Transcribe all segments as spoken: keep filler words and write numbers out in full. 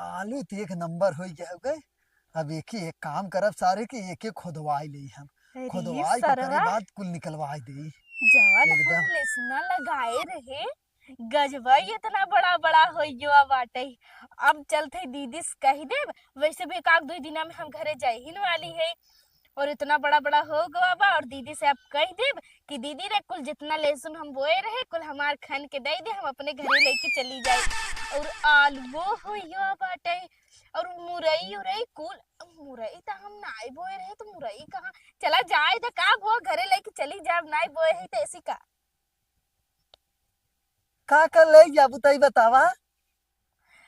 आलू तो एक नंबर होइ गए हो गए। अब एक ही एक काम करब सारे कि एक एक खोदवाई ले हम। अरे खोदवाई के सरवा, करे बाद कुल निकलवाई दे। जवन एकदम। हम लेसुना लगाए रहे, गजबा इतना बड़ा बड़ा होइ गवा बाटे। अब चलते दीदी से कह देब, वैसे भी एक आध दो दिना में हम घरे जाए ही वाली है। और इतना बड़ा बड़ा हो गवा बा, और दीदी से अब कह देब कि दीदी रे, कुल जितना लहसुन हम बोए रहे, कुल हमार खन के दे दे, हम अपने घरे लेके चली जाए। और आलूओ हो गवा बाटे, और मुरई उरई कुल, मुरई तो हम नाई बोए रहे, तो मुरई कहाँ? चला जाए दे, का भो, घरे लेके चली जाब, नाई बोए है तो ऐसी का। का का ले जाबू तई बतावा।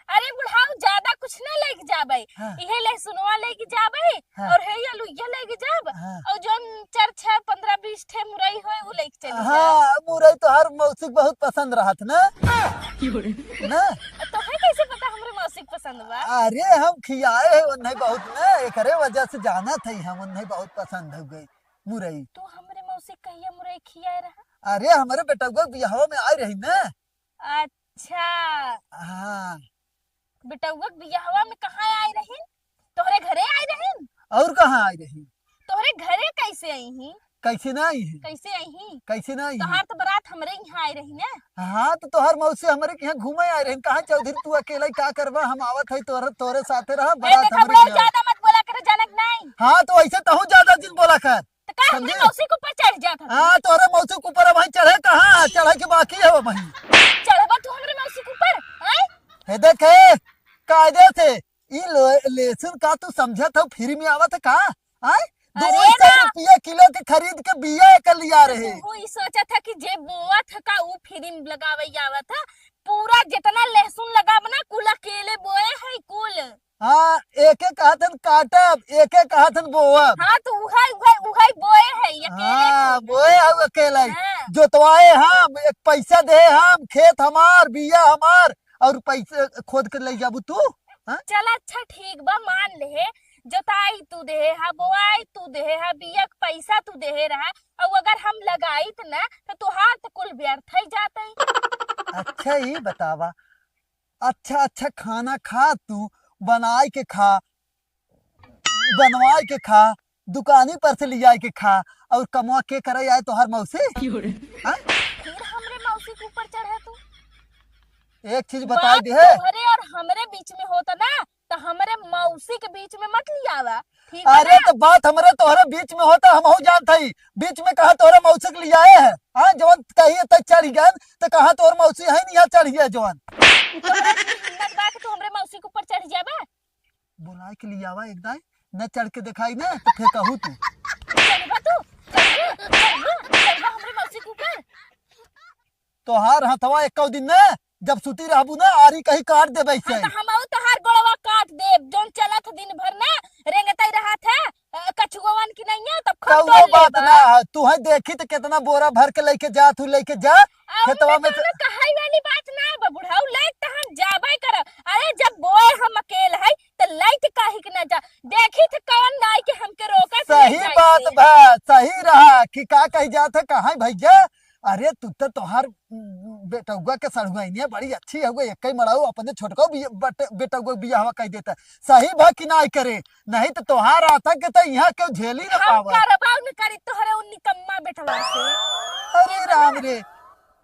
अरे बुढ़ाऊ, ज्यादा कुछ ना लेके जाबे। हाँ। इहे लहसुनवा लेके जाबे। हाँ। और हे आलू ये लेके जाब। हाँ। और जोन चार, छह, पन्द्रह, बीस ठे मुरई होए, वो लेके चली जाब। हाँ, मुरई तो हर मौसी के बहुत पसंद रहत ना। ना? तो है कैसे पता हमरे मौसी के पसंद बा? अरे हम खियाए है उन्हें बहुत ना, एकरे वजह से जानत है हम, उन्हें बहुत पसंद हो गई मुरई। तू हमरे मौसी के कहिया मुरई खियाए रहा? अरे हमरे बेटउआ बियाहवा में आए रही ना। अच्छा। हाँ। बेटउआ के बियाहवा में कहाँ आए रहिन? तोहरे घरे आए रहिन? और कहाँ आए रही? तोहरे घरे कैसे आई ही? कैसे ना आई है? कैसे आई ही? कैसे ना आई है? तोहार तो बारात हमरे यहाँ आए रही ना। हाँ, तो तोहार मौसी हमरे के यहाँ घूमे आए रही। कहाँ चौधरी तू अकेला ही का करबा? हम आवत है तोरे, तोरे साथे रहा, ए, बारात देखा हमरे बुढ़ऊ, यहाँ। ज्यादा मत बोला करे, जानत नहीं। हाँ, तो ऐसे तहू ज्यादा जिन बोला कर। तो का हमरे समझे? मौसी के ऊपर चढ़ जात हती? हाँ, तोहरे मौसी के ऊपर अब वहीं चढ़े कहाँ? चढ़े के बाकी है वहीं। चढ़बा तू हमरे मौसी के ऊपर, हैं? हे देखे, कायदे से, ई लो-, लहसुन का तू समझत हो, free में आवत है का? हैं? दो अरे सौ ना। रुपया किलो के खरीद के बिया एकर लिया रहे। तू ई सोचत है कि जे बोवत है का ऊ free में लगावे आवत है? पूरा जितना लहसुन लगाब ना, कुल अकेले बोए है कुल। हाँ, एके कहत हन काटब, एके कहत हन बोअब। हाँ, तो उहै, उहै, उहै बोए है, अकेले हाँ, खुद। बोए हऊ अकेले। हाँ। जोतवाए हम, एक पैसा दे हम, खेत हमार, बिया हमार, और पैसे खोद के ले जाबू तू? हाँ? चल अच्छा ठीक बा, मान ले, जोताई तू दे हा, बोआई तू दे हा, बिया के पैसा तू दे रहा, और अगर हम लगाइत ना, तो तुहार तो कुल व्यर्थ ही जात है। अच्छा, ई बतावा, अच्छा अच्छा खाना खा तू, बनाए के खा, बनवाए के खा, दुकानी पर से लियाए के खा, और कमवा के करे आए तोहार मौसी? हाँ? फिर हमरे मौसी के ऊपर चढ़े तू। एक चीज बताई बात दे है। तोहरे और हमरे बीच में होता ना, तो हमरे मौसी के बीच में मत लियावा, ठीक बा अरे ना? तो बात हमरे तोहरे बीच में होता, हमहू जानत हई, बीच में कहा तोहरे मौसी के लियाए है। हाँ, जवन कहिए तो चढ़ गए, तो कहा तोहर मौसी है नहीं, यहाँ चढ़ गए जवन। तोहरे इतनी हिम्मत बा कि तू हमरे मौसी के ऊपर चढ़ जाबा? बोलाए के लियावा एक दाई, न चढ़ के दिखाई ना तो फेंकहू तू। चढ़बा तू? चढ़बा? चढ़बा? चढ़बा हमरे मौसी के ऊपर? तोहार हथवा एको दिन ना, जब सुती रहबू ना, आरी कहीं काट देबे हाँ, से। तो हमहू तोहार गोड़वा काट देब, जौन चलत दिन भर ना रेंगतई रहत है, अ, कछुअवन की नहीं है, तब तो खटोल वो बात लेबा। ना है, तू है देखी तो कितना बोरा भर के लेके जा, तू लेके जा, अब खेतवा में में से। कौनो कहाई वाली बात ना बा, बुढ़ऊ लेट तो हम जाबे करब। अरे जब बोए हम अकेल है, तो लेट काहे के ना जा, देखी तो कौन नाई के हमके रोका के ले सही जाए बात से। बा, सही रहा कि का कही जात है, कहाँ भैया? अरे तू तो तोहार बेटउआ के सड़ुआइनिया बड़ी अच्छी हउए, एक ही मड़ाऊ अपने छोटका बिया-, बटे-, बेटउआ बियाहवा कह देता। सही भा कि नाई करे, नहीं तो तोहार आतंक तो यहाँ केहू झेली ना हम पावा। करबा न करी तोहरे उ निकम्मा बेटवा से। अरे राम रे,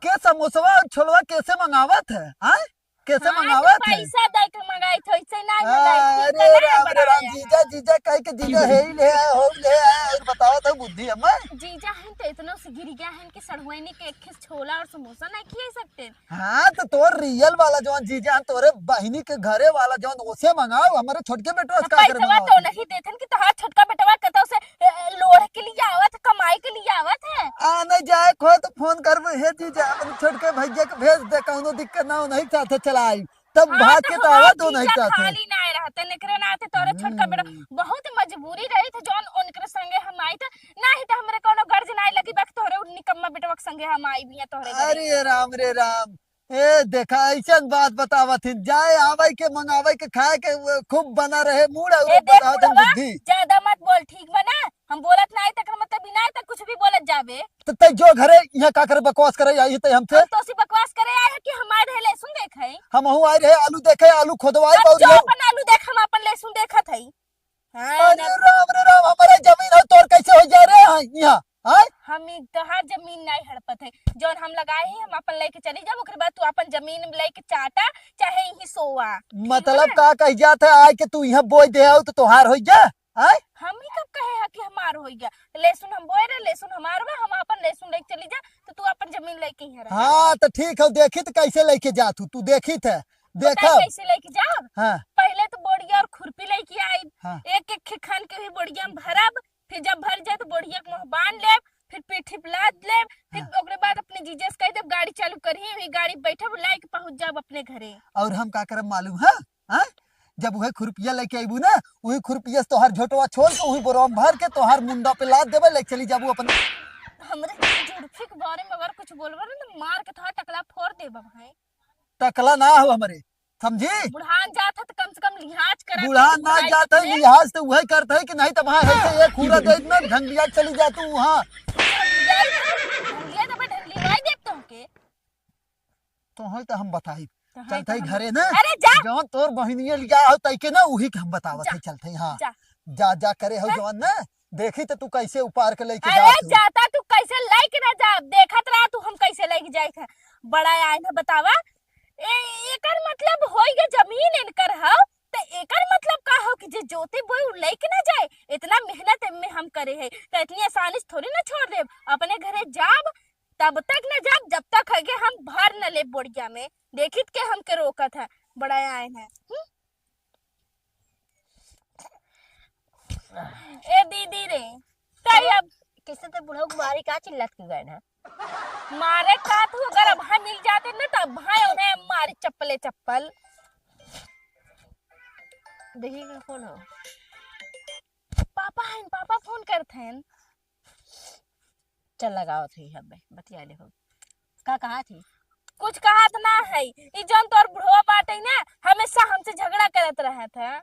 के समोसवा और छोलवा कैसे मंगावत है? हाँ? कैसे हाँ, मंगावत है? पैसा दे के मंगाई थे, ऐसे नहीं मंगाई थी, अरे तो नहीं राम रे राम, बनाया। जीजा, जीजा कह के जीजा है ही ले आए, हो ले आए, और बताओ तो बुद्धि हमें। जीजा हैं तो इतनों से गिर गया है कि सड़ुआइनी के एक खिस छोला और समोसा नहीं खिए सकते। हाँ, तो तोर real वाला जौन जीजा हैं, तोरे बहिनी के घरे वाला जौन, ओसे मंगाओ, हमारे छोटके बेटवा से का करे पैसवा मंगाओ? तो नहीं देथन कि तोहार छोटका बेटवा कतौ से, ए, लोढ़ के लिए आवत, कमाई के लिए आवत है। आने जाए को तो फोन करबो, "हे जीजा, अपने छोटके भैया के भेज दे, कौनो दिक्कत ना हो, नहीं साथे चलाई।" तब हाँ, भाग तो के तो हमार आवा दो नहीं जीजा साथे। खाली ना रहते, एकरे नाते तोरे छोटका बेटा हम्म। बहुत मजबूरी रही थे, जौन उनकरे संगे हम आई थे, नहीं तो हमरे कौनो गर्ज ना लगी, बाकी तोहरे उ निकम्मा बेटवा के संगे हम आई भी हैं तोहरे घरे। अरे राम रे राम, ए देखा ऐसन बात बतावत हिन, जाए आवे के मंगावे के खाए के वो खूब बना रहे मूड और ए, देख बतावत हिन बुढ़वा, बुद्धि। ज्यादा मत बोल, ठीक बा ना? हम बोलत ना आई, तकर मतलब ई ना आई, त कुछ भी बोलत जाबे। त तै जो घरे, इहाँ का करे बकवास करे आई है तै हमसे? हम तोसी बकवास करे आए हैं कि हमार है लहसुन देखे? हमहू आए रहे आलू देखे, आलू खोदवाई अब बउरी तू है। अपन आलू देख, हम अपन लहसुन देखत हई। हाँ, अरे ना। राम रे राम, हमारे जमीन है, तोर कैसे हो जाए रे? हाँ, यहाँ, हाँ? हम ई तोहार जमीन नहीं हड़पत है, जौन हम लगाए ही, हम अपन लेके चली जाब, ओकरे बाद तू अपन जमीन लेके चाटा, चाहे यहीं सोवा। मतलब ठीक बा? का कही जात है, आए के तू यहाँ बोई दे आओ तो तोहार हो जा, हाँ? हम ही कब कहे है कि हमार हो गया? लहसुन हम बोए रहे, लहसुन हमार बा, हम अपन लहसुन लेके चली जा, तो तू अपन जमीन लेके यहाँ रह। हाँ, तो ठीक है, देखी तो कैसे लेके जात हूँ, तू देखी थे, बताई देखा। कैसे लेके जाब? हाँ। पहले तो बोरिया और खुरपी लेके आई, हाँ। एक एक खे खन के भी बोरिया में भरब, फिर जब भर जाए तो बोरिया के मुँह बांध लेब, फिर पीठी पे लाद लेब, फिर हाँ। ओकरे बाद अपने जीजा से कह देब गाड़ी चालू करही, वही गाड़ी बैठब, लाइके पहुँच जाब अपने घरे। और हम का करब मालूम है? हाँ? जब उहे खुरपिया लेके अइबू ना, उही खुरपिया से तोहार झोटवा छोल के, उही बोरवा में भर के तोहार मुंडा पे लाद देबे, लेके चली जाबू अपन। हमरे जुड़फी के बारे में अगर कुछ बोलबे ना, तो मार के तोहार टकला फोड़ देबे भाई। टकला ना हो हमरे, समझी? बुढ़ान जात है तो कम से कम लिहाज करे। बुढ़ान ना जात है, लिहाज तो उहे करत है कि नहीं तो वहाँ है से एक खूरा दे इतना ढंगिया चली जा तू वहाँ। ढंगिया तो मैं ढंगिया देब तोहके। तोहई तो हम बताई। तोहई चलत तो हई हम घरे ना। अरे जा। जौन तोर बहिनिया लिया हो तई के ना, उही के हम बतावत जा। हई, चलत हई, हाँ। जा। जा, जा करे हो हैं? जौन ना, देखी तो तू कैसे उपार के लेके अरे जात हो। जाता तू कैसे लेके ना जा, देखत रहा तू हम कैसे लेके जाइत है। बड़ा आए ना बतावा। ए, एकर मतलब होई के जमीन इनकर हो, तो एकर मतलब का हो कि जे जोते बोए उ लेके ना जाए? इतना मेहनत में हम करे है, तो इतनी आसानी से थोड़ी ना छोड़ देब। अपने घरे जाब, तब तक न जाब जब तक है के हम भर न लेब बोरिया में। देखित के हमके रोकत है, बड़ा आयन है। हम्म? ए दीदी रे, तई अब कैसे ते बुढ़ऊ के मारे का चिल्लात के गए ना? मारे का तू अगर अब हम मिल जाते ना तब भाई उन्हें मारे चप्पले चप्पल। देखी के फोन हो। पापा हैं, पापा फोन करत हैं। चल लगावत ही हब्बे, बतिया ले हो। का कहा थी? कुछ कहा तो ना है। ई जौन तोर बुढ़वा बाटे ना, हमेशा हमसे झगड़ा करत रहत है।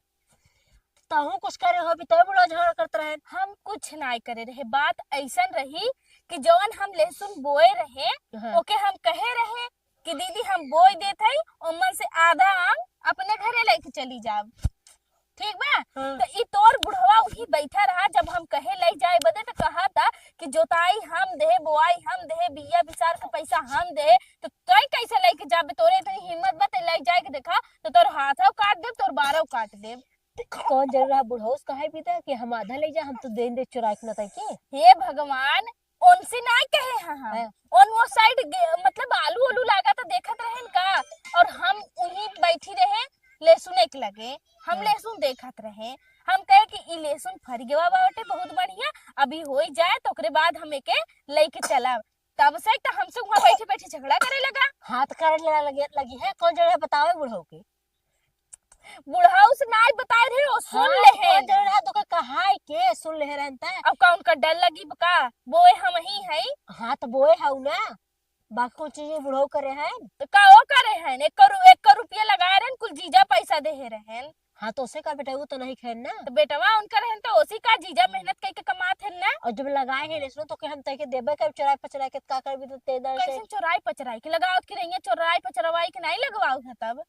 तहूँ कुछ करे हो भी तो बुढ़वा झगड़ा करत रहे। हम कुछ नाय करे रहे। बात ऐसन रही कि जौन हम लहसुन बोए रहे, हाँ। ओके हम कहे रहे कि दीदी हम बोए देत हई, ओमन से आधा आम अपने घरे लेके चली जाब। ठीक बा? हाँ। तो ई तोर बुढ़वा उही बैठा रहा, जब हम कहे ले जाए बदे तो कहा था कि जोताई हम देहे, बोआई हम देहे, बिया बिसार के पैसा हम देहे, तो तोय कैसे लेके जाबे? तोरे इतनी हिम्मत बा, ते ले जाए के देखा, तो तोर हाथव काट देब, तोर बारव काट देब। कौन जरूर रहा बुढ़ऊ से कहे भी था कि हम आधा ले जा, हम तो दे दे चुराई के ना तई के। हे भगवान, उनसे ना कहे हैं हम। हाँ। उन वो साइड गे-, मतलब आलू ओलू लागा तो देखत रहेन का, और हम उही बैठी रहे लहसुन एक लगे, हम हाँ। लहसुन देखत रहे, हम कहे कि ई लहसुन फरिगवा बाटे बहुत बढ़िया, अभी होई जाए तो ओकरे बाद हम एके लेके चलब। तब से तो हमसे वहाँ बैठे बैठे झगड़ा करे लगा। हाथ करे लगा लगे, लगी है, कौन जगह बतावे बुढ़ऊ के? बुढ़ऊ से नाई बताए रहे, वो सुन हाँ, ले हैं। कौन जगह रहा तो का कहाई के सुन ले रहन तै। अब का उनका डर लगी का? बोए हम ही हैं। हाँ, तो बोए हऊ ना, बाकी कौन चीज बुढ़ऊ करे हैं? तो का वो करे हैं? एक करो-, एक करोड़ रुपया लगाए रहन, कुल जीजा पैसा देहे रहन। हाँ, तो उसे का बेटा, वो तो नहीं खेन ना। तो बेटवा उनका रहन तो उसी का जीजा मेहनत करके कमात है ना। और जब लगाए हैं लेसनो तो के हम तय के देबे कर चोराई पचराई के का करबी तो ते दर से। कैसे चोराई पचराई के लगावत की रही है? चोराई पचरवाई के नहीं लगवाऊ है तब।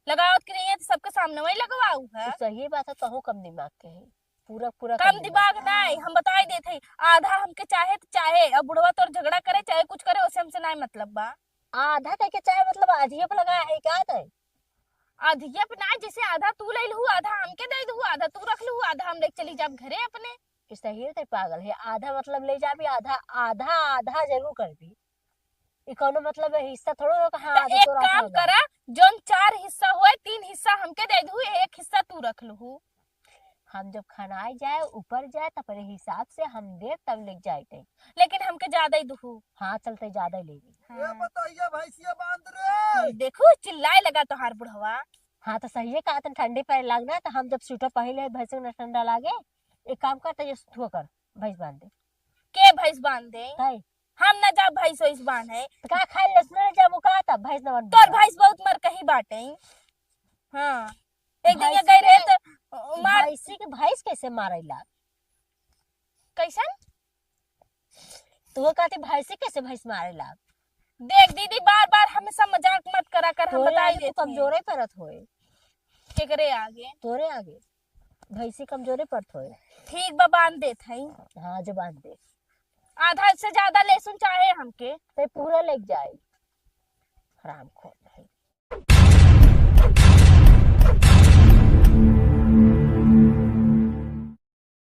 लगावत की रही है तो सबके सामने वही लगवाऊ है। तो सही बात है, तहु कम दिमाग के है। पूरा, पूरा कम कम दिमाग। दिमाग नहीं, हम बताई देत है। आधा हमके चाहे तो चाहे, अब बुढ़वा तोर झगड़ा करे चाहे कुछ करे, उसे हमसे नहीं मतलब बा। आधा कह के चाहे मतलब आधिये पे लगाए है का तय? आधिये पे ना, जैसे आधा तू ले लहू, आधा हमके दे दहू, आधा तू रख लहू, आधा हम लेके चली जाब घरे अपने। ई सही है, तै पागल है। आधा मतलब ले जाबी, आधा, आधा, आधा जरूर करबी। ई कौनो मतलब है, हिस्सा थोड़ो हो कि हाँ, त आधा एक तोरा काम होगा। करा, जौन चार हिस्सा होए, तीन हिस्सा हमके दे दहू, एक हिस्सा तू रख लहू। हम जब खनाए जाए, ऊपर जाए, त अपने हिसाब से हम देब, तब ले जाए तै। लेकिन हमके ज्यादा ही दुहू। हाँ, चलते ज्यादा ही लेबी। ए, हाँ। बताइए भैंसिया बांध रे। देखो, चिल्लाए लगा तोहार बुढ़वा। हाँ, तो सही है, कहा तन ठंडी पड़े लाग ना, तो हम जब स्वेटर पहले भैंस के ना ठंडा लागे, एक काम कर, तो ये धो कर, भैंस बांध दे। के भैंस बांध दे? तै। हम ना जा भैंस वैस बांधे। तो का खाए लेस ना जब वो कहा था, भैंस ना बांध तोर दे। भैंस बहुत मर कहीं बाटे। हाँ। एक दिन ये भैंसी गई रहे के, तो मार भैंसी के भैंस कैसे मारेला? कैसन? तू कहती भैंसी कैसे भैंस मारे लाग? देख दीदी, बार बार हमेशा मजाक मत करा कर, हम तोरे बताई आगे तो देत हई। कमजोरे परत होए। केकरे आगे? तोरे आगे भैंसी कमजोरे परत होए। ठीक बा, बांध देत हई। हाँ, जो बांध दे। आधा से ज्यादा लहसुन चाहे हमके। ते पूरा लेके जाए। हरामखोर।